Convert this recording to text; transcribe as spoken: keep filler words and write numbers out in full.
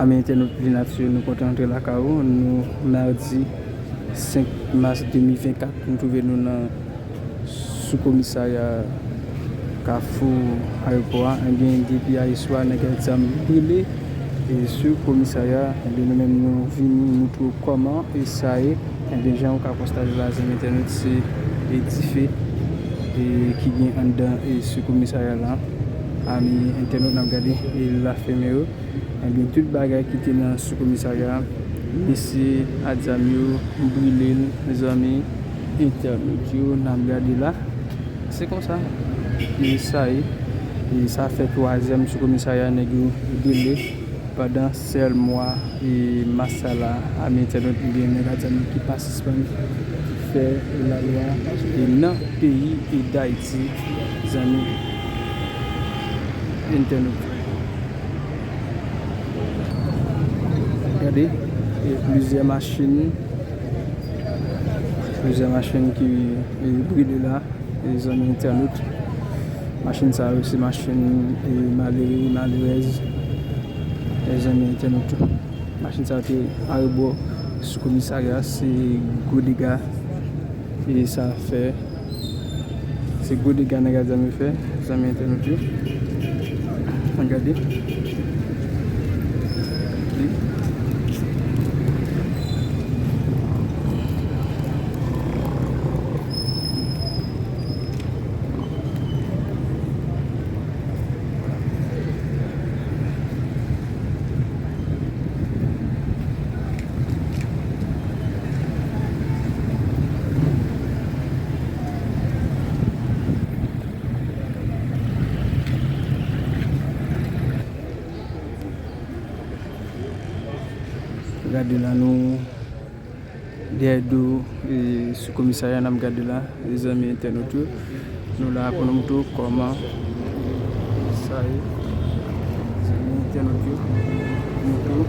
Zanmi entènot Linatye, nou kontan antre lakay ou. Nou madi senk mas de mil vennkat, nou twouve nou nan sou komisarya Kafou Ayewopò a. Ebyen, depi ayeswa, nèg ak zam brile e sou komisarya. Ebyen, nou menm, nou vini moutre w kòman e sa ye. Ebyen, jan ou ka konstate la, zanmi entènot, se e dife e ki gen anndan e sou komisarya la. Ami entènot, n ap gade e lafemen yo. Ebyen, tout bagay ki te nan sou komisarya, mesye ak zam yo brile l, zanmi entènot yo, n ap gade la. Se konsa. E sa ye. E sa fè twazyèm sou komisarya nèg yo brile pandan sèl mwa e mas sa la. Ami entènot, ebyen, nèg ak zam yo ki pa sispann fè lalwa e nan peyi e Dayiti, zanmi entènot. Gade, e plizyè machin, plizyè machin ki e brile la, e zanmi entènot. Machin sa yo se machin e malere, malerèz, e zanmi entènot tou. Machin sa yo te arebò sou komisarya, se gwo dega e sa fè. Se gwo dega nèg ak zam yo fè, zanmi entènot yo. Ann gade. Gade la, nou dèyè do e sou komisarya n ap gade la, e zanmi entènot yo. Nou la pou nou montre w kòman sa ye. Zanmi entènot yo, montre w.